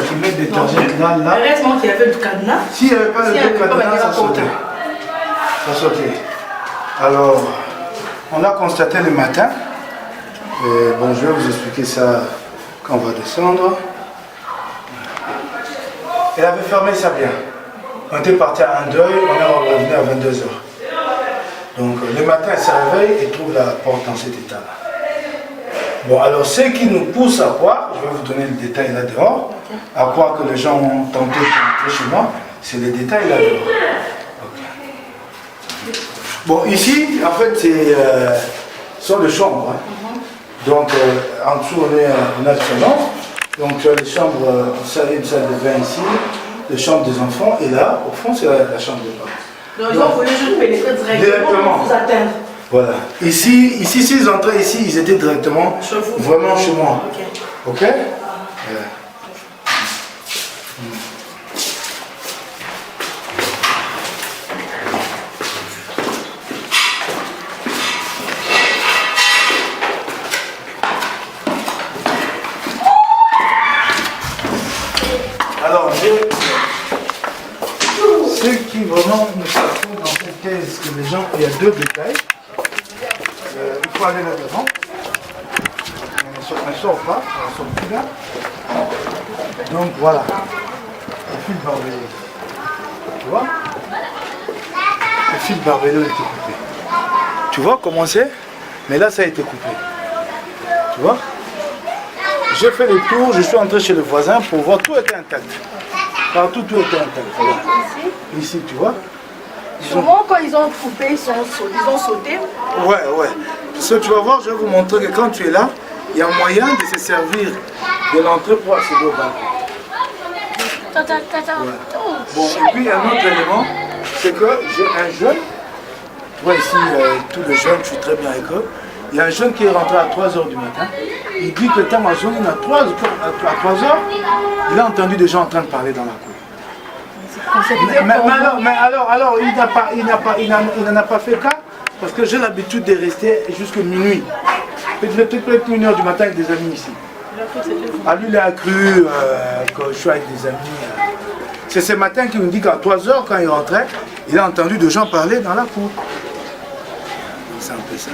Tu mets détergent là, là. Heureusement qu'il y avait le cadenas. S'il n'y avait pas le cadenas, ça sautait. Ça sautait. Alors, on l'a constaté le matin. Et bon, je vais vous expliquer ça quand on va descendre. Elle avait fermé ça bien. On était parti à un deuil, on est revenu à 22h. Donc le matin, elle se réveille et trouve la porte dans cet état-là. Bon, alors ce qui nous pousse à croire, je vais vous donner le détail là dehors, à croire que les gens ont tenté de entrer chez moi, c'est les détails là dehors. Bon, ici, en fait, c'est sont des chambres. Hein. Donc, en dessous, on a le salon. Donc, tu as les chambres, une salle de bain ici, les chambres des enfants, et là, au fond, c'est la chambre des parents. Donc, ils ont voulu juste pénétrer directement pour vous atteindre. Voilà. Ici, ici s'ils entraient ici, ils étaient directement chez vous. Vraiment chez moi. Ok. Ok, ouais. Alors, ce qui vraiment nous surprend dans cette thèse, que les gens, il y a deux détails. Il faut aller là-devant. On ne sort pas, on sort plus là. Donc voilà, le fil barbelé. Tu vois? Le fil barbelé a été coupé. Tu vois comment c'est? Mais là, ça a été coupé. Tu vois? J'ai fait le tour, je suis entré chez le voisin pour voir, tout était intact. Partout, tout était intact. Voilà. Ici, tu vois? Souvent, quand ils ont coupé, ils ont sauté. Ouais, ouais. Parce que tu vas voir, je vais vous montrer que quand tu es là, il y a moyen de se servir de l'entrée pour accéder au balcon. Ouais. Bon, et puis un autre élément, c'est que j'ai un jeune, tu vois ici, tous les jeunes, je suis très bien avec eux. Il y a un jeune qui est rentré à 3h du matin. Il dit que Tamazon, à 3h, il a entendu des gens en train de parler dans la cour. Mais alors, il n'en a pas fait cas, parce que j'ai l'habitude de rester jusqu'à minuit. Peut-être 1h du matin avec des amis ici. Ah, lui, il a cru que je suis avec des amis. C'est ce matin qu'il me dit qu'à 3h, quand il rentrait, il a entendu des gens parler dans la cour. C'est un peu ça.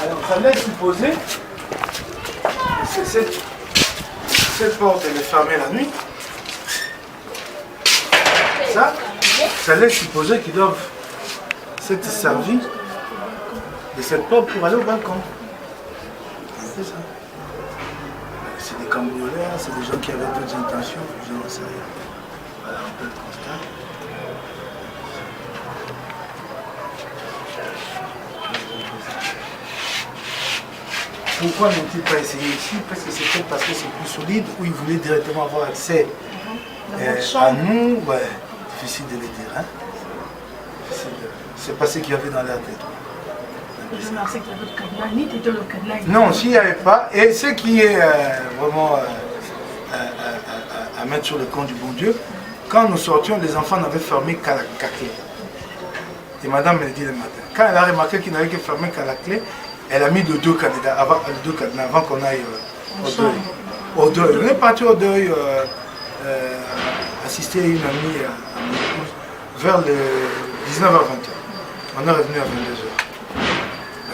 Alors, ça laisse supposer que cette porte, elle est fermée la nuit. Ça laisse supposer qu'ils doivent s'être servis de cette porte pour aller au balcon. C'est ça. C'est des cambrioleurs, c'est des gens qui avaient d'autres intentions, je n'en sais rien. Voilà un peu le constat. Pourquoi n'ont-ils pas essayé ici? Parce que c'est peut-être parce que c'est plus solide, ou ils voulaient directement avoir accès à nous. Ouais, difficile de les dire. Hein? C'est pas ce qu'il y avait dans leur tête. Non, s'il n'y avait pas. Et ce qui est vraiment à mettre sur le compte du bon Dieu, quand nous sortions, les enfants n'avaient fermé qu'à la clé. Et madame me le dit le matin. Quand elle a remarqué qu'ils n'avaient que fermé qu'à la clé, elle a mis les deux candidats avant, qu'on aille au deuil. Au deuil. On est parti au deuil assister à une amie à mon épouse vers les 19h-20h. On est revenu à 22h.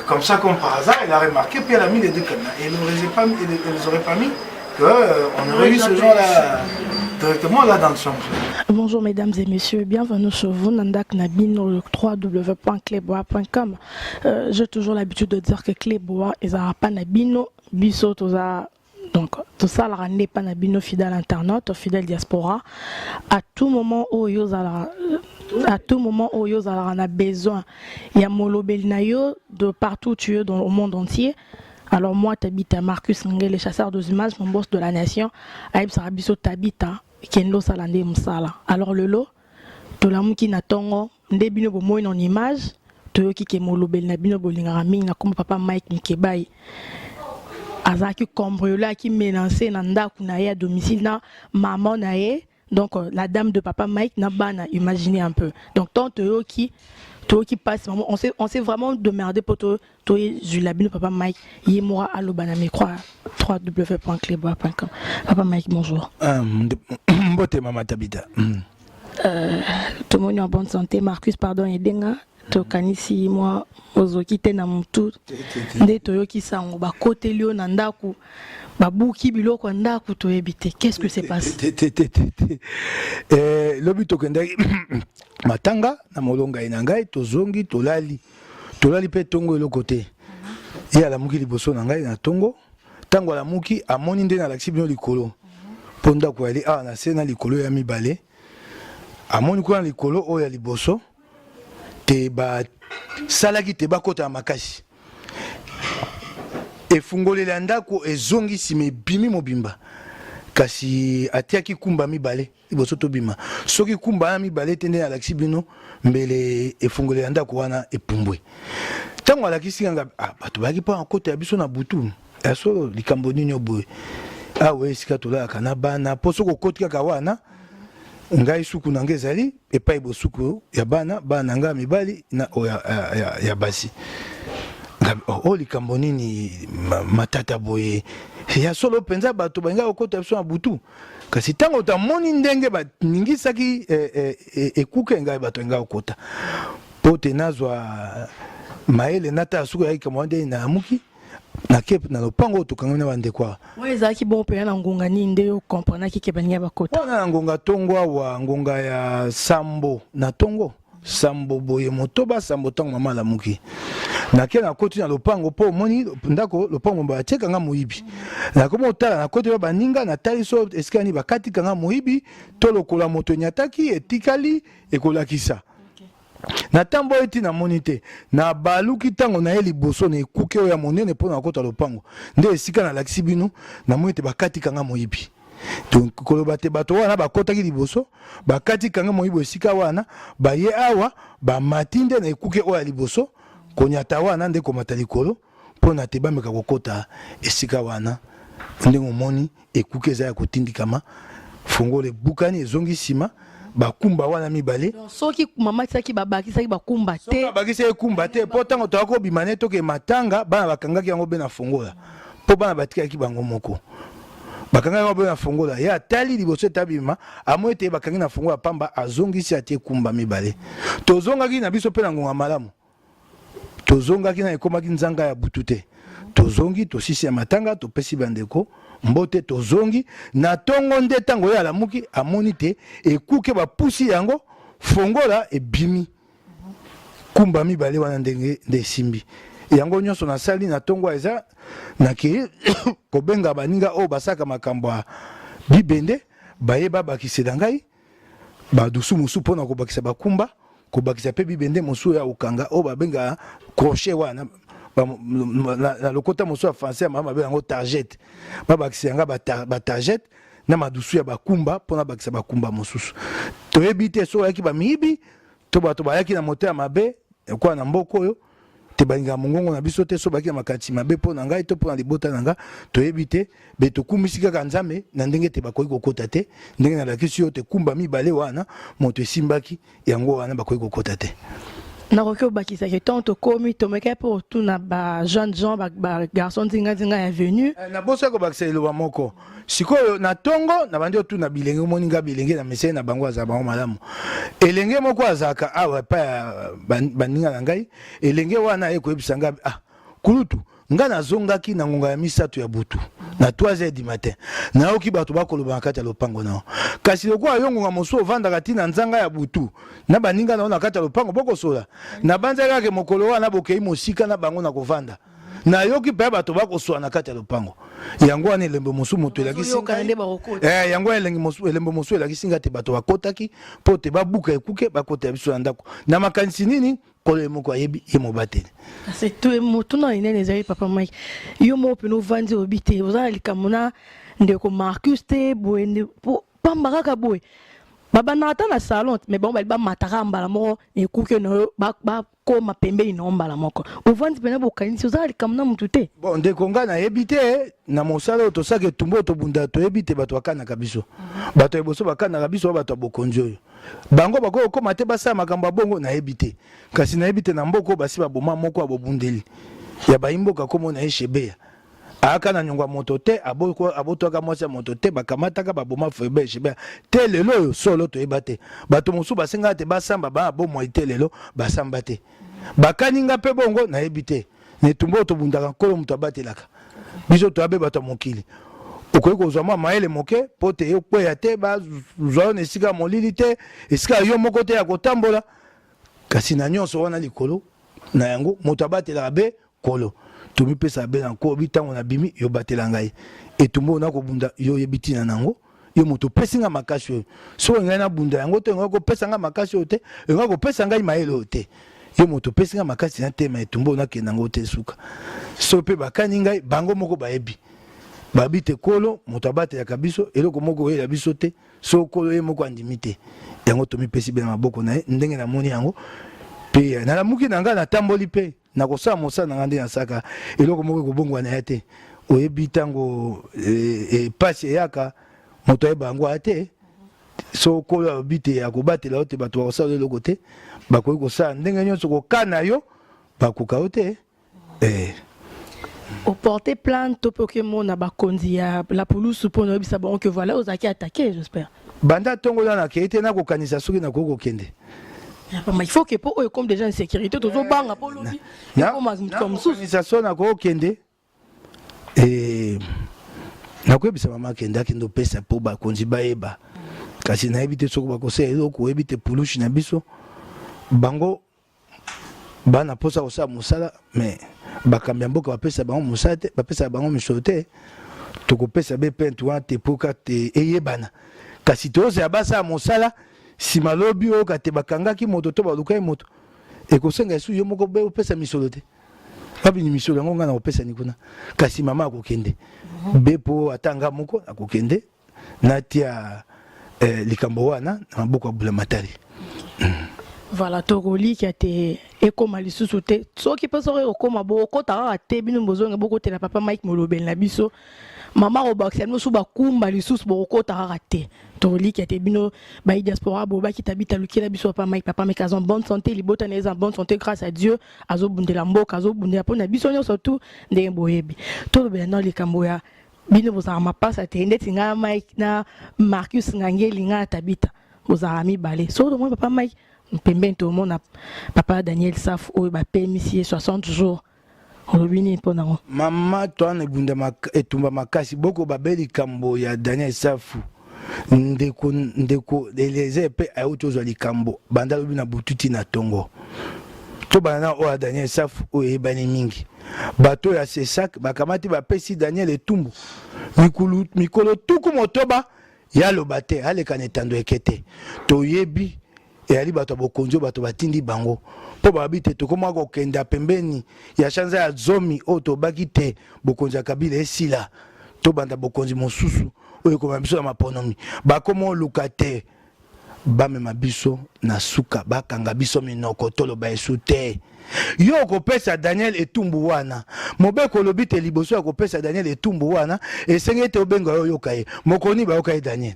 Comme ça, comme par hasard, elle a remarqué, puis elle a mis les deux cadenas. Et elle ne les aurait pas mis qu'on aurait eu ce genre-là directement là dans le chambre. Bonjour mesdames et messieurs, bienvenue chez vous, Nandak Nabino, le www.cleboa.com. J'ai toujours l'habitude de dire que Cleboa, ils n'ont pas Nabino, biso, toza. Donc, tout ça, la n'est pas Nabino, fidèle internaute, fidèle diaspora. À tout moment où à tout moment où yo on a besoin, il y a molobeli na yo de partout où tu es dans le monde entier. Alors moi, Tabitha Marcus Ngele, le chasseur des images, mon boss de la nation, Aïb Sarabiso Tabitha, Kendo Salande Moussala. Alors le lot, tolamuki na tongo, ndebino bo en image, toyoki ke molobeli na bino bolingaka mingi na kombo papa Mike Mukebayi. Azaki cambriolé qui menacé na ndako na ye à domicile na maman na ye. Donc la dame de papa Mike na bana, imaginez un peu. Donc tant toyoki Toyoki mpasi, on s'est on s'est vraiment demandé mpo toyezwila bino papa Mike ye moko aloba na micro www.cleboa.com. Papa Mike, bonjour. Ah, mbote mama Tabita. Tomoni en bonne santé. Marcus, pardon, edenga tokanisi mwa ozoki te na motu nde toyoki sango bakoteli yo na ndako, babuki biloko ya ndako, toyebi te qu'est-ce que se passe. Te, lobi tokendaki matanga na molonga ye na ngai, tozongi, tolali, tolali mpe ntongo eloko te. Ye alamuki liboso na ngai na ntongo. Ntango alamuki, amoni nde nalakisi bino likolo, mpo ndako yali awa na se na likolo ya mibale. Amoni kuna likolo oyo ya liboso te, basalaki te, bakota ya makasi, efungoleli ya ndako ezongi nsima, ebimi mobimba. Kasi atiaki kumba mibale liboso tobima. Soki kumba wana mibale te, nde alakisi bino, mbele efungoleli ya ndako wana epumbwe. Ntango alakisi nganga, ah, bato bayaki mpo na kota ya biso na butu ya solo. Likambo nini oyo boye awa esika tolalaka na bana? Mpo soki okoti kaka wana, ngai suku na ngai ezali epai bosuku ya bana, bana na ngai ya mibali na oyo ya basi. Oyo likambo nini matata boye ya solo mpenza? Bato balingaka kokota biso na butu. Kasi ntango tamoni ndenge baningisaki ekuke, ngai bato balingaka kokota, mpo te nazwa mayele natala suku ya likambo wana. Nde nalamuki, nake na lopango oyo tokangami na bandeko awa. Oyo ezalaki bongo mpenza na ngonga nini nde yo comprenaki ke baninga bakota? Wana na ngonga ntongo awa, ngonga ya sambo na ntongo, sambo boye, motoba, sambo. Ntango mama alamuki, nake, nakoti na lopango, mpo omoni ndako lopango batiekanga moyibi. Nakomi otala, nakoti ba baninga, natali so esika nini bakatikanga moyibi to lokola moto enyataki etikali ekolakisa. Natambo eti namoni te, nabaluki. Ntango na ye liboso na ekuke oyo ya monene mpo na kokota lopango, nde esika nalakisi bino, namoni ete bakatikanga moyibi. Donc koloba te bato wana bakotaki liboso, bakati kanga moyibi esika wana, baye awa, bamati nde na ekuke oyo ya liboso, konyata wana nde komata likolo mpo na te bameka kokota esika wana. Ndenge omoni ekuke eza ya kotindikama, fongolo ebukani, ezongi nsima, bakumba wana mibale. Soki mama tiaki babakisaki bakumba te? Babakisaki ekumba te, mpo ntango toyaki kobima ne toke matanga, bana bakangaki yango mpe na fongola, mpo bana batikaki bango moko, bakangaki yango mpe na fongola. Ye atali liboso etabima, amoni ete bakangi na fongola pamba, azongisi, atie kumba mibale. Tozongaki na biso mpe na ngonga malamu. Tozongaki na ekomaki nzanga ya butu te. Tozongi, tosisi ya matanga, topesi bandeko mbote, tozongi na ntongo. Nde ntango ye alamuki, amoni te ekuke bapusi yango, fongola ebimi, kumba mibale wana ndenge nde esimbi yango nyonso. Nasali na ntongo eza, nakei kobenga baninga oyo basalaka makambo ya bibende, baye babakisela ngai badusu mosusu mpona kobakisa bakumba, kobakisa mpe bibende mosusu ya kokanga oyo babengaka crochet wana na lokota mosusu ya français ya mama, babenga yango target. Babakisa yanga batarget na madusu ya bakumba mpona bakisa bakumba mosusu. Toyebi te soki oyaki bamiyibi to bato bayaki na moto ya mabe ekwa na mboka oyo te, balingaka mongongo na biso te. So bayaki na makanisi mabe mpo na ngai to mpo na libota na nga, toyebi te. Be tokumisi kaka Nzambe na ndenge te bakoki kokota te. Ndenge nalakisi yo te kumba mibale wana moto esimbaki yango wana, bakoki kokota te. Nakoki obakisaki, ntango tokomi, tomekaki mpo kotuna bajeune gens, bagarçon nzinganzinga ya avenue. Nabosaki kobakisa liloba moko. Sikoyo na ntongo nabandi otuna bilenge. Omoni nga bilenge na mesai na bango, azala bango malamu. Elenge moko azalaka awa epai ya baninga na ngai. Elenge wana aye koyebisa ngai: "Ah kulutu, nga nazongaki na ngonga ya 3 ya butu, na 3 heures du matin, nayoki bato bakoloba na kati ya lopango nao. Kasi lokola yo ngonga mosusu ovandaka ntina nzanga ya butu na baninga nao na kati ya lopango bokosola, nabanzaki kaka mokolo wana bokei mosika na bango na kovanda, nayoki mpe bato bakoswa na kati ya lopango." Yango wana elembo mosusu moto elakisi ngai, yango wana elembo mosusu elakisi ngai te bato bakotaki mpo te babuka ekuke, bakota ya biso na ndako na makanisi nini. Nkolo ye moko ayebi, ye mobateli. Kasi motuna inene ezali, papa Mike, yo moko mpena ovandi, oyebi te oza na likambo na ndeko Marcus te boye, pamba kaka boye babandaka ata na salon, mais bango bali bamataka mbala moko ekuke na yo. okoma pembeni na yo mbala moko ovandi mpena bokanisi oza na likambo na motu te. Bon ndeko, ngai nayebi te. Na mosala oyo tosaka, etumba oyo tobunda, toyebi te bato bakanaka biso. Bato ya liboso bakanaka biso bato ya bokonzi oyo bango bakoki kokóma te basala makambo ya bongo, nayebi te. Kasi nayebi te na mboka oyo basi baboma moko ya bobundeli ya bayimboka, kombo na ye Shebeya, ayaka na nyongo ya moto te, abotwaka mwasi ya moto te, bakamataka baboma Floribert Shebeya te. Lelo oyo solo toyeba te. Bato mosusu basengaka te basamba, baa bomoi te, lelo basamba te, bakani nga mpe bongo, nayebi te. Na etumba oyo tobundaka, Nkolo moto abatelaka biso. Toya be bato ya mokili, okoki kozwa mwa mayele moke mpo te okweya te, bazwa yo na esika ya molili te, esika ya yo moko te ya kotambola. Kasi na nyonso wana, likolo na yango, moto abatelaka be Nkolo. Tomipesaka be na Nkolo. Bitango nabimi, yo batela ngai. Etumba oyo nakobunda, yo oyebi ntina na yango, yo moto opesi ngai makasi oyo. Soki ngai nabunda yango te, ngai kopesa ngai makasi oyo te, ngai kopesa ngai mayele oyo te. Yo moto opesi ngai makasi na tema etumba oyo nakende yango te suka. Soki mpe bakani ngai, bango moko bayebi. Babi te Nkolo moto abatelaka biso, eloko moko oyela biso te soki Nkolo ye moko andimi te. Yango tomipesi be na maboko na ye. Ndenge namoni yango mpe nalamuki na ngai, natamboli mpe nakosala mosala na ngai nde nasalaka, eloko moko ekobongwana ya te. Oyebi ntango epasi eyaka, moto ayeba yango aya te. So Nkolo alobi te akobatela yo te, bato bakosala eloko te. Bakoki kosala ndenge nyonso kokana yo, bakoka yo te. Oporte plainte to mpe okemona bakonzi ya la pulusu mpo na oyebisa bango que voilà, ozalaki attaqué, j'espère? Banda ntongo na nakei te, nakokanisa soki nakoki kokende. Mais il faut que po oyo comme déjà insécurité, tozobanga mpo lobi ekoma moto mosusu. Nakokanisa so nakoki kokende, nakoyebisa mama akende, akende opesa mpo bakonzi bayeba. Kasi nayebi te soki bakosala eloko. Oyebi te pulushi na biso, bango bana mposa kosala mosala, mais bakambi ya mboka bapesa bango mosala te, bapesaka bango misolo te. Tokopesa be plainte wana te mpo ka te eyebana, kasi tozela basala mosala. Nsima lobi oyoka te bakangaki moto to balukaki moto, ekosenga esu yo moko be opesa misolo te. Babini misolo yango, ngai nakopesa ni kuna. Kasi mama akokende be mpo ata nga moko akokende natia likambo wana na maboko ya bulamatari. Voilà, tokolikia te ekóma lisusu te. Soki mpe soki ekokóma, bokokɔta kaka te. Bino bozonga, bokotela papa Mike molobeli na biso, mama kobakisa bino su bakumba lisusu, bokokɔta kaka te. Tokolikia te bino bai diaspora bo bakita bitalukela biso papa Mike. Papa Mike aza en bonne santé, libota na eza en bonne santé, grâce à Dieu. Azobundela mboka, azobundela mpo na biso nyonso tu. Ndenge boyebi, tolobela nao likambo ya bino bozalaka mapasa te, ndeti ngai Mike na Marcus Ngangeli, ngai na Tabita, bozalaka mibale. Soki tomoni papa Mike pembeni, tomona papa Daniel Safu oyo bapemisi ye 60 jours, olobi nini mpo nango? Mama, toana ebunda etumba makasi. Boko babe likambo ya Daniel Safu, ndeko Eliezer mpe ayuti ozwa likambo banda alobi na butu ti na ntongo. Tobanda na oyo ya Daniel Safu oyo eyebani mingi. Bato ya CSAC bakamati, bapesi Daniel etumbu mikolo 60 yaloba te, aleka na etando eke te. Toyebi eyali bato ya bokonzi oyo bato batindi bango, mpo babi te tokóma kokenda pembeni ya sanza ya 10 oyo tobaki te bokonzi ya Kabila esila, tobanda bokonzi mosusu oyo ekoma biso na maponomi. Bakóma oluka te bamema biso na suka, bakanga biso minoko, toloba esu te. Yo okopesa Daniel etumbu wana, mobeko olobi te liboso ya kopesa Daniel etumbu wana, esengi ete obenga yo, oyoka ye. Mokoni bayoka ye Daniel,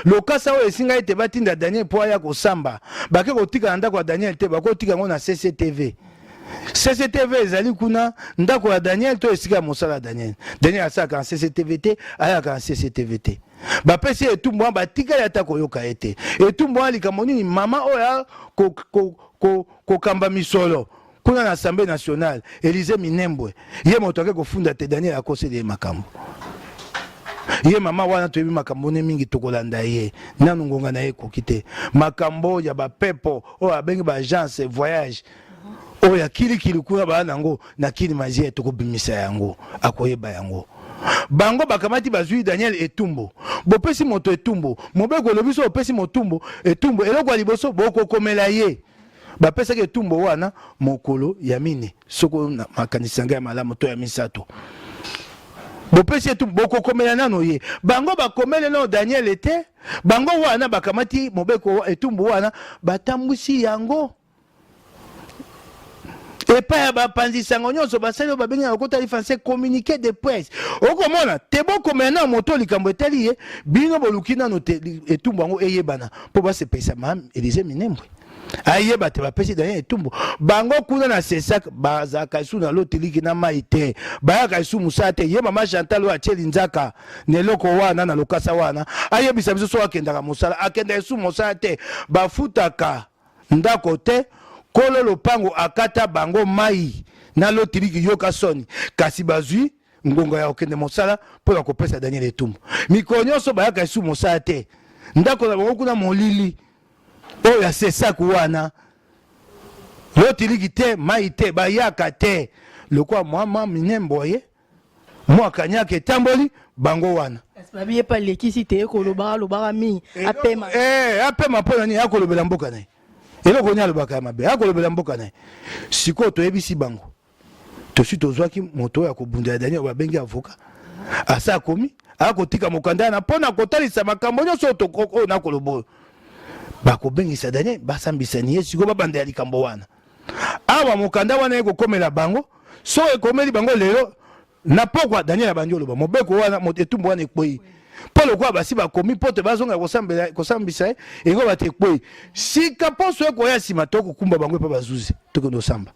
lokasa oyo esinga ete batinda Daniel mpo aya kosamba, bake kotika na ndako ya Daniel te, bakotika yango na CCTV. CCTV ezali kuna ndako ya Daniel to esika ya mosala ya Daniel? Daniel asalaka na CCTV te, ayaka na CCTV te. Bapesi ye etumbu wana, batikali ata koyoka ye te. Etumbu wana likambo nini? Mama oyo kokamba misolo kuna na Assemblée nationale, Élysée Minembwe, ye moto ake kofunda te Daniel akoseli ye makambo. Ye mama wana toyebi makambo ne mingi, tokolanda ye nanu, ngonga na ye ekoki te. Makambo ya bapepo oyo abengi baagence voyage oyo ya kilikili kuna baya nango na kili mazie, tokobimisa yango, akoyeba yango. Bango bakamati, bazwi Daniel etumbu. Bopesi moto etumbu, mobeko elobi so opesi motumbu etumbu, eloko ya liboso bokokomela ye. Bapesaki etumbu wana mokolo ya mine, soko makanisi na ngai ya malamu, to ya misato. Bopesi etumbu, bokokomela nano ye. Bango bakomele nano Daniel te. Bango wana bakamati mobeko, etumbu wana batambwisi yango. Epai ya bapanzi sango nyonso basali oyo babengi na lokota lifanse communiqué de presse. Okomona te bokomela na moto likambo etali ye, bino boluki nano te etumbu yango eyebana mpo basepelisa ma Elise Minembwe. Ayeba te bapesi Daniel etumbu. Bango kuna na Sesak bazalaka lisusu na lotiliki na mai te, bayaka lisusu mosala te. Ye mama Chantal oyo atie linzaka na eloko wana na lokasa wana ayebisa biso soki akendaka mosala, akendaka lisusu mosala te, bafutaka ndako te, kolo lopango akata bango mai na lotiliki. Yoka soni, kasi bazwi ngonga ya kokende mosala mpo na kopesa Daniel etumbu. Mikolo nyonso bayaka lisusu mosala te, ndako na bango kuna molili oyo ya sesaku wana, lotiliki te, mai te, bayaka te. Lokola mwa minembo ye mwa kanyaka etamboli bango wana. Kasi babi ye mpe alekisi te, kolobaka alobaka mingi, apema. Apema mpo na nini? Akolobela mboka na ye eloko nini? Alobaka ya mabe, akolobela mboka na ye. Sikoyo toyebisi bango, tosi tozwaki moto oyo akobundela Daniel, babengi avocat, asa akomi akotika mokanda wana mpo na kotalisa makambo nyonso oyo nakoloba oyo. Bakobengisa Daniel, basambisani ye, sikoyo babandela likambo wana. Awa mokanda wana ekokomela bango, soki ekomeli bango lelo na pokwa, Daniel abandi oloba mobeko wana, etumbu wana ekwei, mpo lokola basi bakomi mpo te bazonga kosambisa ye, engo bato ekwei. Sika poso ekoya nsima, tokokumba bango epa bazuzi, tokende osamba,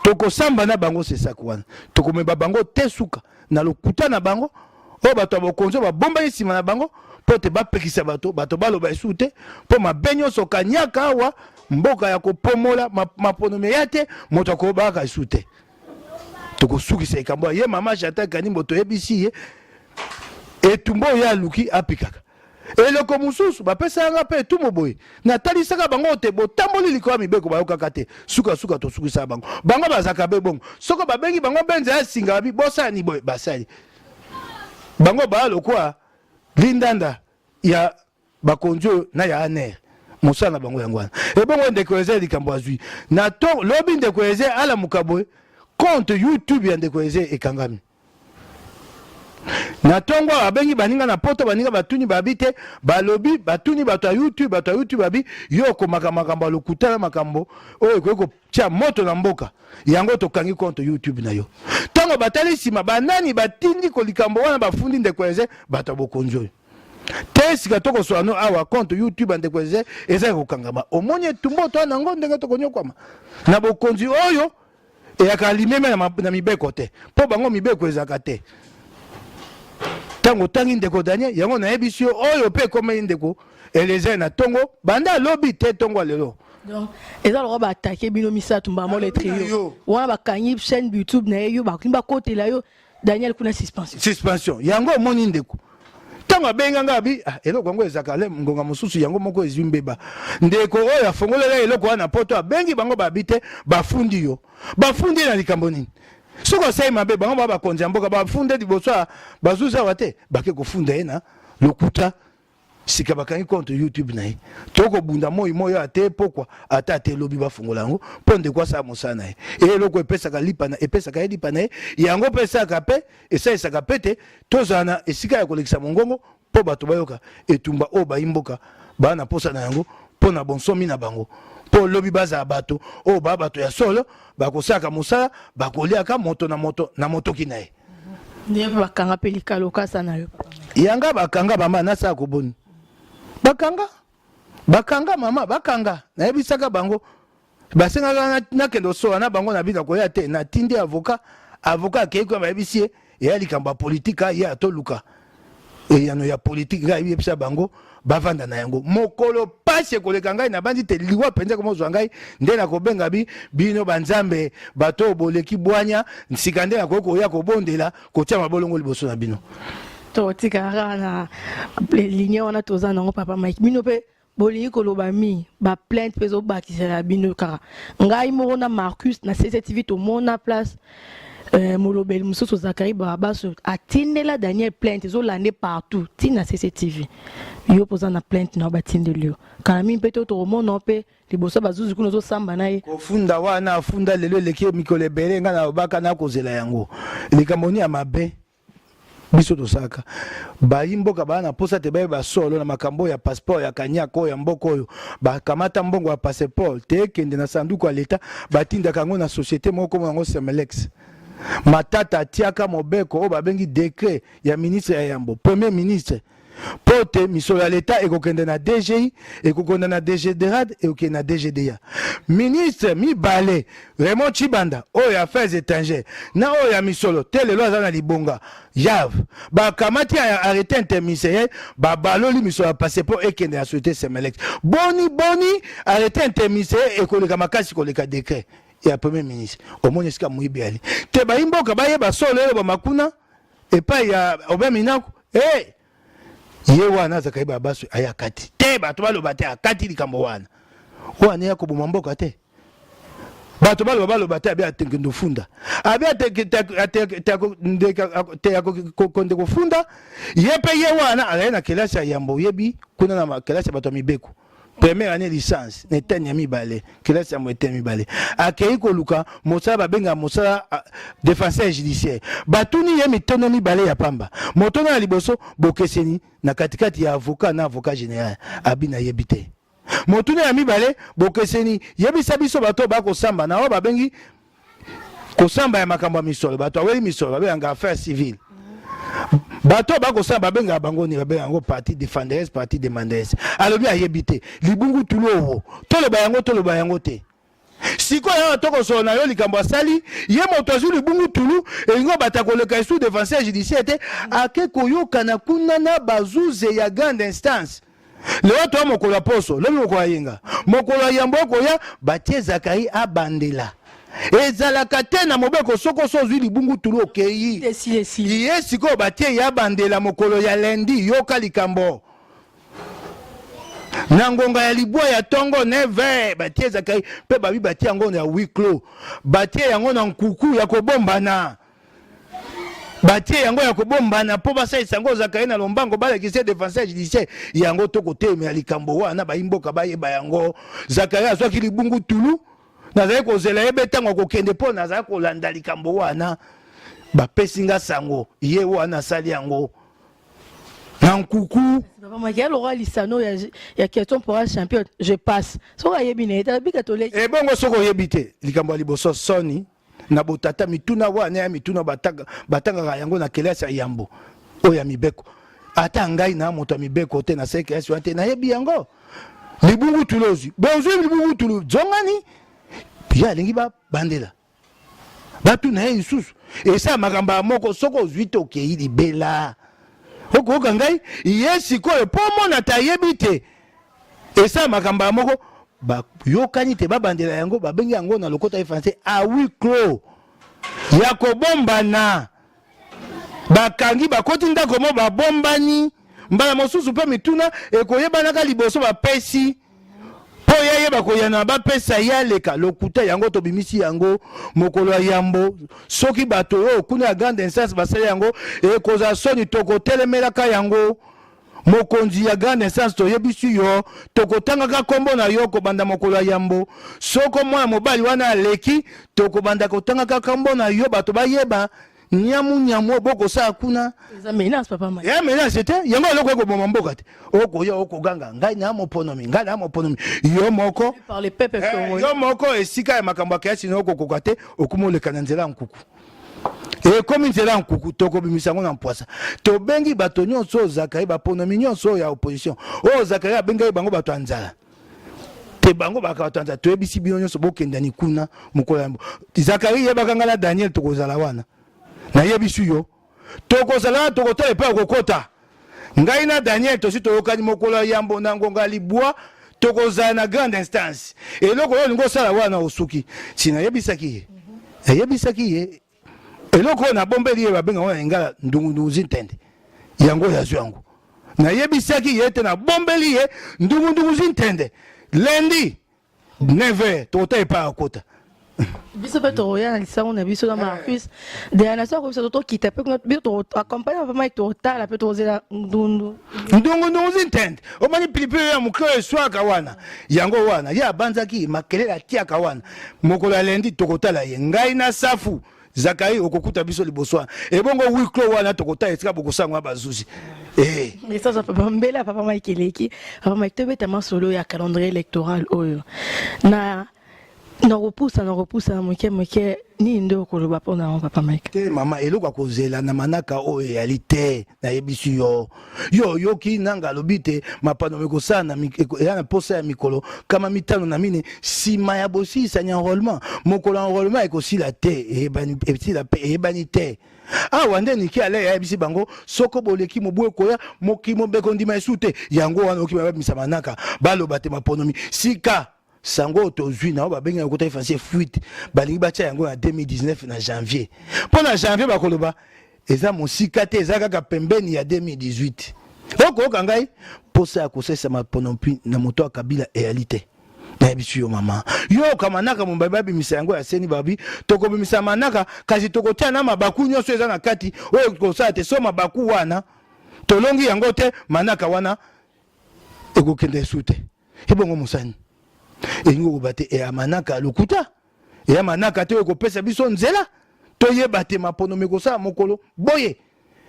tokosamba na bango sesaku wana, tokomema bango te suka na lokuta na bango oyo bato ya bokonzi oyo babombaki nsima na bango mpo te bapekisa bato, bato baloba esusu te, mpo mabe nyonso kanyaka awa mboka ya kopomola maponomi eya te, moto akobaka esusu te. Tokosukisa likambo ye mama Chantal Kanimbo, toyebisi ye etumba oyo ye aluki apikaka. Eloko mosusu bapesaka nga mpe etumbu boye, natalisaka bango te botamboli likolo ya mibeko, bayokaka te. Sukasuka tosukisaka bango, bango bazalaka be bongo. Soko babengi bango benza ya singa, babi bosala ni boye, basali bango baya lokola lindanda ya bakonzi oyo na ya aner, mosala na bango yango wana. Ebongo ndeko Eze likambo azwi na to lobi, ndeko Eze alamuka boye, compte YouTube ya ndeko Eze ekangami na ntongo. Abengi baninga na poto, baninga batuni, babi te, balobi batuni bato ya YouTube, bato ya YouTube babi yo okomaka makambo ya lokuta na makambo oyo ekoki kotia moto na mboka, yango tokangi compte YouTube na yo. Ntango batali nsima banani batindi kolikambo wana, bafundi ndeko Eze, bato ya bokonzi oyo te. Sika tokoswala no awa, compte YouTube ya ndeko Eze eza ya kokangama. Omoni etumba otoa nango ndenge tokonyokwama na bokonzi oyo eyaka limeme na mibeko te, mpo bango mibeko ezalaka te. Ntango otangi ndeko Daniel, yango nayebisi yo oyo mpe ekomeli ndeko Eliezer na ntongo banda alobi te ntongo ya lelo. Donc eza lokola baattaquer bino misato mbamo le trio wana, bakangi chaîne YouTube na ye, yo bakoki bakotela yo Daniel kuna suspension. Suspension yango omoni ndeko ntango abenga nga abi ah, eloko yango ezalaka le ngonga mosusu yango moko ezwi mbeba. Ndeko oyo afongolela eloko wana poto, abengi bango, babi te bafundi yo. Bafundi ye na likambo nini? Soki osali mabe, bango ba bakonzi ya mboka bafunde liboso ya bazuzi awa te, bake kofunda ye na lokuta. Sika bakangi compte YouTube na ye, tokobunda moi moi oyo ate pokwa ata ate lobi bafungola yango mpo ndeko asala mosala na ye. E eloko epesaka lipa na epesaka ye lipa na ye, yango mpe esalaka mpe esalisaka mpe te tozala na esika ya kolekisa mongongo mpo bato bayoka etumba oyo bayi mboka baa na mposa na yango mpo na bonsomi na bango, mpo lobi bazala bato oyo baa bato ya solo, bakosalaka mosala, bakoliaka moto na moto na motoki na ye. Nde bakanga mpe likalo kasa na yo. Yanga bakanga mama, nasala koboni bakanga, bakanga mama, bakanga. Nayebisaka bango, basengaka nakende osola na bango, na bino koya te. Natindi avocat, avocat akei kuna, bayebisi ye eya likambo ya politike, ye atoluka eyano ya politike. Ngai ayebisa bango bavanda na yango, mokolo pasi ekoleka ngai, nabandi te liwa mpenza komozwa ngai, nde nakobenga bi bino banzambe, bato oyo boleki bwanya, nsika nde nakoki koya kobondela kotia mabolongo liboso na bino. Totikaka kaka na ligne wana toza nango. Papa Mike, bino mpe bolingi koloba mingi, baplainte mpe ezobakisela bino kaka. Ngai moko na Marcus na CCTV tomona place molobeli mosusu Zakari Barabaso atindela Daniel plainte, ezolande partout ntina CCTV. Yo mpo oza na plainte na yo, batindeli yo kala mingi mpe to tokomona mpe liboso bazuzi kuna ozosamba na ye. Kofunda wana afunda lelo eleki mikolo ebele, ngai nalobaka nakozela yango. Likambo nini ya mabe? Biso tosalaka bayi mboka baa na mposa te bayeba solo na makambo oyo ya passeport ya kanyaka oyo ya mboka oyo bakamata mbongo ya passeport te ekende na sanduku ya leta, batindaka yango na société moko komona yango Semelex. Matata atiaka mobeko oyo babengi décret ya ministre ya yambo, premier ministre, mpo te misolo ya leta ekokende na DGI, ekokende na DGDRAD, ekokende na DGDA. Ministre mibale, Raymond Tshibanda oyo ya affaires étrangères na oyo ya misolo te, lelo aza na libonga yav, bakamati ya arrêté interministériel, babaloli misolo ya passeport ekende na société Semelex. Boni boni arrêté interministériel ekoleka makasi koleka décret ya premier ministre? Omoni esika moyibi ali te. Bayi mboka bayeba solo elobama kuna epai ya Aubin Minaku. Hey! Ye wana azaka yeba baso aya kati te, bato baloba te, akati likambo wana wana ya koboma mboka te. Bato baloba baloba te, abi atekende ofunda, abi atekonde kofunda ye mpe. Ye wana azali na kelasi ya yambo, oyebi kuna na kelasi ya bato ya mibeko, première année licence na eteni ya mibale, kelasi ya eteni mibale. Akei koluka mosala, babengaka mosala défenseur judiciaire. Batuni ye mitono mibale ya pamba. Motono ya liboso: bokeseni na katikati ya avocat na avocat général. Abi nayebi te. Motuna ya mibale: bokeseni, yebisa biso bato bakosamba na oyo babengi kosamba ya makambo ya misolo, bato aweli misolo babengaka affaire civile, bato bakosala babengaka bango nini? Babengaka yango partie défenderesse, partie demanderesse. Alobi ayebi te. Libungu tulu owo, toloba yango, toloba yango te. Sikoyo awa tokosolo na yo likambo asali ye. Moto azwi libungu tulu, elingi obata koleka esu défenseur judiciaire te, ake koyokana kuna na bazuze ya grande instance. Lelo toya mokolo ya poso, lobi mokolo ya yenga, mokolo ya yambo ekoya, batie Zakari abandela. Ezalaka te na mobeko. Soko so ozwi libungu tulu, okei. Ye sikoyo batie ye abandela mokolo ya lundi. Yoka likambo: na ngonga ya libwa ya ntongo, 9, batie Zakari mpe babi batie yango na huis clos, batie yango na nkuku ya kobombana, batie yango ya kobombana mpo basalisa yango Zakari na lombango, balakisa défenseur judiciaire yango. Tokotelemela likambo wana, bayimboka bayeba yango. Zakari azwaki libungu tulu. Nazali kozela ye be ntango akokende, mpo nazali kolanda likambo wana. Bapesi nga sango, ye wana asali yango na nkuku. Papa Mike, ya lisano ya question pour un champion, je passe. Soki ayebi na ye, tabika toleki. Ebongo soki oyebi te, likambo ya liboso, soni na botata. Mituna wana ya mituna batangaka yango na kelasi ya yambo oyo ya mibeko. Ata ngai na moto ya mibeko te, nasali kelasi wana te, nayebi yango. Libungu tulu ozwi, bozwi libungu tulu, zongani. Ye alingi babandela, batuna ye lisusu. Esa makambo ya moko, soki ozwi te, okei libela. Okoyoka ngai? Ye sikoyo mpo mona te, ayebi te. Esa makambo ya moko, bayokani te, babandela yango. Babengi yango na lokota ya français à huis clos, ya kobombana. Bakangi, bakoti ndako mo, babombani. Mbala mosusu mpe mituna ekoyebanaka liboso, bapesi mpo ye yeba koyana, bapesa ye aleka. Lokuta yango tobimisi yango mokolo ya yambo. Soki bato oyo kuna ya grande instance basali yango, ekozala soni. Tokotelemelaka yango. Mokonzi ya grande instance, toyebisi yo, tokotangaka nkombo na yo kobanda mokolo ya yambo. Soko mwana mobali wana aleki, tokobanda kotangaka nkombo na yo, bato bayeba nyamu nyamu oyo bokosala kuna. Eza menace, papa Mike. Ya menace te, yango eloko ekoboma mboka te. Okoya, okoganga: ngai na moponomi, ngai na moponomi. Yo moko par le peuple congolais. Yo moko esika ya makambo ya kelasi na okokoka te, okoma oleka na nzela ya nkuku. Ekomi nzela ya nkuku, tokobimisa yango na mpwasa. Tobengi bato nyonso oyo Zakari, baponomi nyonso oyo ya opposition oyo Zakari abengaki bango bato ya nzala te, bango baka bato ya nzala. Toyebisi bino nyonso, bokendani kuna mokolo ya Zakari. Yebaka ngai na Daniel tokozala wana. Nayebisi yo, tokozala wana, tokotala epai okokota. Ngai na Daniel tosi toyokani, mokolo ya yambo na ngonga ya libwa tokozala na grande instance. Eloko oyo olingi osala wana, osuki. Si nayebisaki ye, nayebisaki ye eloko oyo nabombeli ye, babenga ngo na lingala ndungundungu zintende. Yango oyo azwi yango, nayebisaki ye te, nabombeli ye ndungundungu zintende. Lundi 9h tokota epai akota. Biso mpe tokoya na lisango na biso na Marcus de la nation. Akobiso tokita mpe kuna, biso toaccompagne papa Mike, totala mpe tokozela ndundu. Ndungundungu zintende, omoni pilipili ya moke oyo eswaka wana, yango wana ye abanzaki makelele atiaka wana. Mokolo ya lundi tokotala ye, ngai na Safu. Zakai okokuta biso liboso wana ebongo huis clos wana tokotala esika bokosala yango bazuzi eh. Message ya papa mbela papa Mike eleki. Papa Mike, tobeta masolo ya calendrier électoral oyo na nakopusa nakopusa moke moke. Nini nde okoloba mpo na yango, papa Mike? Te mama, eloko ya kozela na manaka oyo eyali te. Nayebisi yo, yo oyoki nanga alobi te mapano ekosala na eya na posa ya mikolo 54 nsima ya bosilisani enrôlement. Mokolo ya enrôlement ekosila te, eyebani, esila mpe eyebani te. Awa nde Niki Ale ayebisi bango soko boleki mobu ekoya mokili mobeko ndima esu te. Yango wana oki babimisa manaka baloba te maponomi sika. Sango oyo tozwi na oyo babengi na lokota français fuite, balingi batya yango na 2019 na janvier. Mpo na janvier bakoloba eza mosika te, eza kaka pembeni ya 2018. Okoyoka ngai mposa ya kosalisa maponomi na moto ya Kabila eyali te. Nayebisi yo mama, yoka manaka mobali babimisa yango ya seni, babi tokobimisa manaka kasi tokotia na mabaku nyonso eza na kati oyo kosala te. So mabaku wana tolongi yango te, manaka wana ekokende esu te. Ebongo mosani elingi koloba te eya manaka ya lokuta, eya manaka te oyo ekopesa biso nzela toyeba te maponomi ekosala mokolo boye.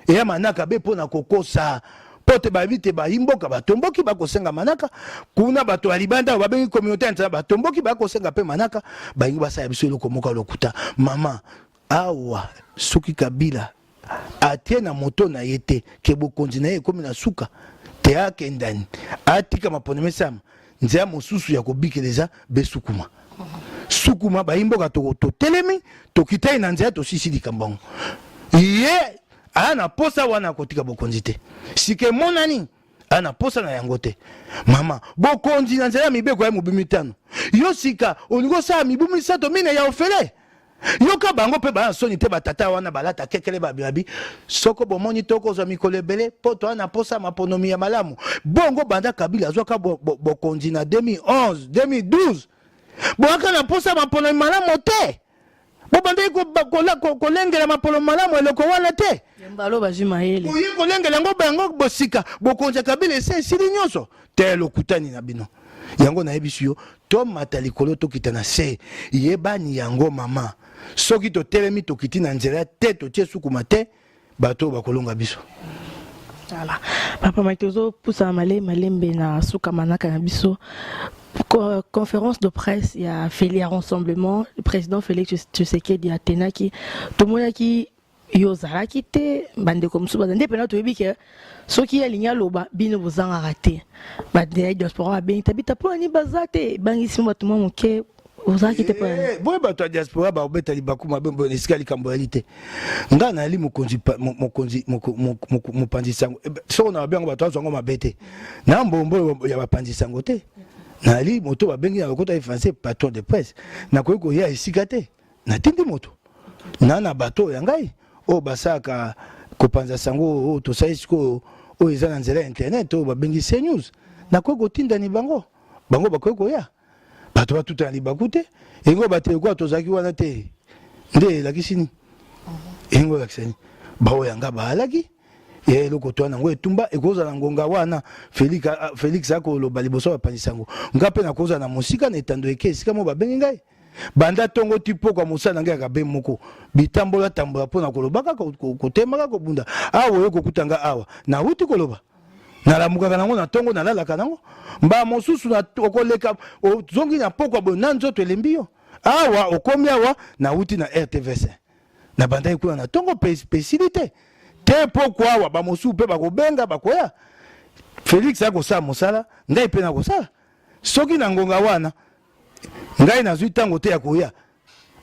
Eya manaka be mpo na kokosa mpo te bayebi te bayi mboka batomboki bakosenga manaka kuna, bato ya libanda oyo babengi communauté ya nzela batomboki bakosenga mpe manaka, balingi basala biso eloko moko ya lokuta. Mama, awa soki Kabila atie na moto na ye te ke bokonzi na ye ekomi na suka te, akendani atika maponomi esama, nzela mosusu ya kobikela eza besukuma sukuma. Bayi mboka totelemi, tokitai na nzela, tosisi likambo yango. Ye aya na posa wana akotika bokonzi te, sika emonani aya na posa na yango te. Mama, bokonzi na nzela ya mibeko ya mobu 5, yo sika olingi osala mibu 3 4 ya ofele. Yoka bango mpe baya soni te, batata wana balata kekele babiabi soko bomoni tokozwa mikolo ebele mpo toa na posa maponomi ya malamu. Bongo banda Kabila azwaka bokonzi na 2011 2012, boyaka na posa maponomi malamu te, bobandaki kolengela maponomi malamu eloko wana te. Mbalo bazwi mayele oye kolengela yango bango bosika bokonzi ya Kabila esi esili nyonso te, lokutani na bino yango. Nayebisi yo, tomata likolo tokita na se, yebani yango mama. Soki totelemi tokiti na nzela te, totie sukuma te, bato oyo bakolonga biso. Voilà. Papa Mike, tozopusana malembe malembe na suka manaka na biso. Conférence de presse ya Félix ya rassemblement, le président Félix Tshisekedi atenaki, tomonaki yo ozalaki te, bandeko mosusu baza nde mpena. Toyebi ke soki ye alingi aloba, bino bozangaka te. Bandeko ya diaspora babengi tabita mpo nani baza te, ebangisi mo bato mwa moke. Ozalaki te mpo nani? Boye bato ya diaspora bakobeta libaku mabe boye esika likambo yali te. Ngai nayali mokonzi, mokonzi mopanzi sango. Soko na babengo bato azwa yango mabe te, na mbombo ya bapanzi sango te. Nayali moto babengi na lokota ya français patron de presse. Nakoki koya esika te, natindi moto na bato oyo ya ngai oyo basalaka kopanza sango oyo tosali sikoyo, oyo eza na nzela ya internet oyo babengi CNews. Nakoki kotindani bango, bango bakoki koya. Bato batutana libaku te. Engo bato ekoa tozalaki wana te nde elakisi nini? Engo elakisa nini? Baoyo yanga baalaki ya eloko to yango etumba ekozala ngonga wana Félix, Félix akoloba liboso bapanzisa yango, nga mpe nakozala na mosika na etando eke esika mo babengi ngai. Banda ntongo ti pokwa mosala na ngai yaka be moko bitambola tambola mpo na kolobaka, kotemaka, kobunda. Awa oyo kokuta nga awa nawuti koloba, nalamukaka nango na ntongo, nalalaka nango. Mbala mosusu okoleka ozongi na pokwa boye na nzoto elembi yo. Awa okomi awa nawuti na RTVC, nabandaki kuna na ntongo mpe esili te te pokwa awa. Bamosusu mpe bakobenga, bakoya. Félix akosala mosala, ngai mpe nakosala. Soki na ngonga wana ngai nazwi ntango te ya koya,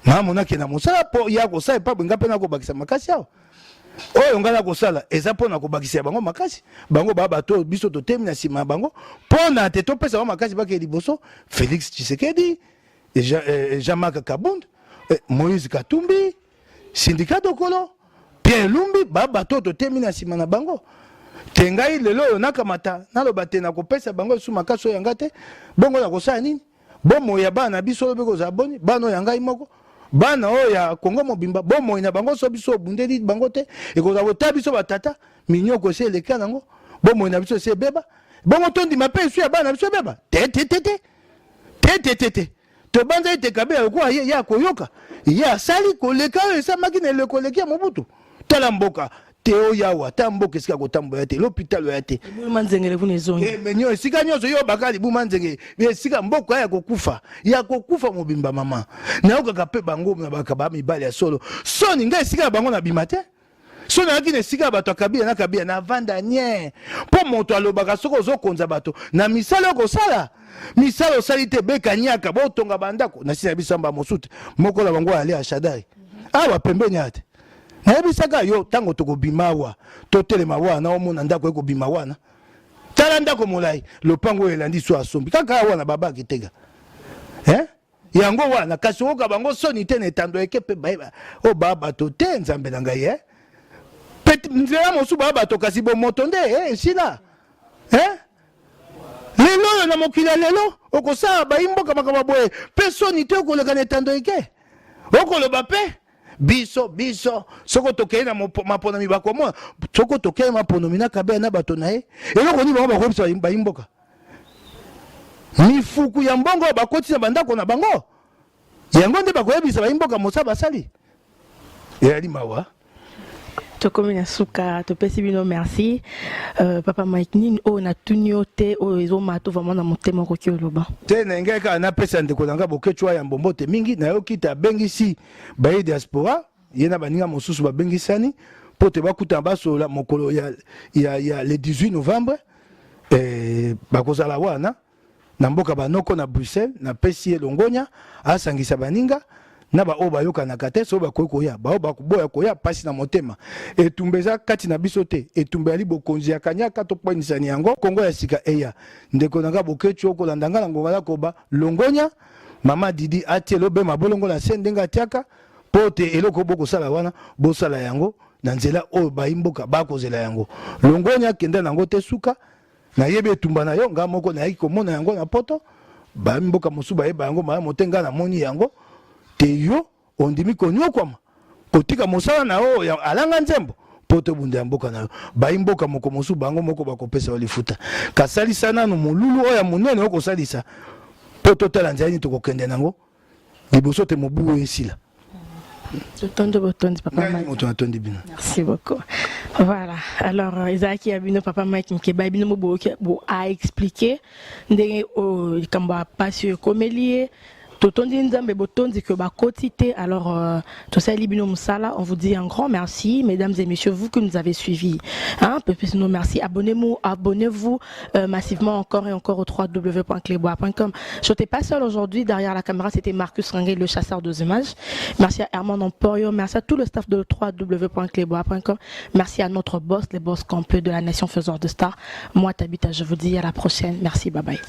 namonaki na mosala mpo ya kosala epa boye, ngai mpe nakobakisa makasi awa. Oyo ngai nakosala eza mpo na kobakisa bango makasi. Bango baa bato oyo biso totemi na nsima ya bango mpo na te topesa bango makasi bakee liboso. Félix Tshisekedi, Jean-Marc Kabund, Moïse Katumbi, Sindika Dokolo, Pierre Lumbi, ba bato oyo totemi na nsima na bango te. Ngai lelo oyo nakamata naloba te nakopesa bango esu makasi oyo yanga te, bongo nakosala nini? Bomoi ya bana na biso oyo bekozala boni? Bana oyo ya ngai moko, bana oyo ya Kongo mobimba, bomoi na bango so biso obundeli bango te, ekozala kotala biso batata minyoko esi eleka nango, bomoi na biso esi ebeba. Bongo tondima mpe esu ya bana na biso ebeba? Te te te te te te te te. Tobanza ete Kabila lokola ye ye akoyoka. Ye asali koleka oyo esamaki na eleko eleki ya Mobutu. Tala mboka teo yawa, ta mboka esika kotambola te, l'hôpital ya te. Libuma nzengele kuna ezongi. Eh, mais nyo esika nyonso yo baka libuma nzenge, esika mboka ya kokufa, ya kokufa mobimba mama. Nayokaka pe bango na baka ba mibali ya solo. Soni ngai esika ya bango na bima te. Soki nayaki na esika ya bato ya Kabila na Kabila navanda nye mpo moto alobaka soki ozokonza bato na misala okosala misala osali te beka nyaka botonga bandako nasi na biso amba mosusu te moko na bango ale ya Shadari awa pembeni awa te nayebisaka yo ntango tokobima awa totelema wana omona ndako ekobima wana tala ndako molai lopango oyo elandi so asombi kaka awa na babaki tega eh? Yango wana kasi oyoka bango soni te na etando eke mpe bayeba oyo baa bato te nzambe na ngai eh? Pe nzela mosusu baa bato kasi bomoto nde eh, esila eh? Lelo oyo na mokili ya lelo okosala bayi mboka makambo boye mpe soni te okoleka na etando eke okoloba mpe biso biso soko tokei na maponomi bakomona soko tokei maponomi na kabea na bato na ye eloko nini bango bakoyebisa bayi mboka Mifuku ya mbongo oyo bakotisi na bandako na bango, yango nde bakoyebisa bayi mboka mosala basali. Eyali mawa. Tokomi na suka, topesi bino merci. Euh, papa Mike, nini oyo natuni yo te oyo ezomato vraiment na motema okoki oloba? Te, na ngai kaka napesa ndeko na ngai Boketshu ya mbombote mingi. Nayoki te abengisi baye diaspora, ye na baninga mosusu babengisani mpo te bakutana basolola mokolo ya, ya, ya le 18 novembre. Eh, bakozala wana na mboka banoko na Bruxelles. Napesi ye longonya asangisa baninga na baoyo bayokanaka te, soki bakoki koya, baoyo bakoboya koya, mpasi na motema. Etumba eza kati na biso te, etumba yali bokonzi ya kanyaka, tokwenisani yango Kongo ya sika eya. Ndeko na nga Boketshu, okolanda nga na ngonga na koba longonya. Mama Didi atie lobe mabolongo na se ndenge atiaka mpo te eloko bokosala wana bosala yango na nzela oyo bayi mboka bakozela yango. Longonya kenda na yango te suka. Nayebi etumba na yo, nga moko nayaki komona yango na poto. Bayi mboka mosusu bayeba yango malamu te, nga namoni yango te. Yo ondimi konyokwama kotika mosala na yo ya alanga nzembo mpo tobunda ya mboka na yo. Bayi mboka moko mosusu bango moko bakopesa yo lifuta. Kasalisa nanu molulu oyo ya monene okosalisa mpo totala nzela nini tokokende nango liboso te mobu oyo esila. Totondi botondi papa Mike. Moto natondi bino. Merci beaucoup. Voilà. Alors euh, ezalaki ya bino papa Mike Mkeba bino mo boyoki bo a expliquer ndenge oyo likambo ya pasi oyo ekomeli ye. Totondi Nzambe botondi que bakoti te. Alors euh, tosali bino mosala, on vous dit un grand merci mesdames et messieurs vous qui nous avez suivis. Hein, nous merci. Abonnez-vous, abonnez-vous euh, massivement encore et encore au www.cleboa.com. Je n'étais pas seul aujourd'hui. Derrière la caméra, c'était Marcus Ringuet, le chasseur des images. Merci à Herman Emporio. Merci à tout le staff de www.cleboa.com. Merci à notre boss, les boss complets de la nation faiseur de stars. Moi, Tabitha, je vous dis à la prochaine. Merci, bye bye.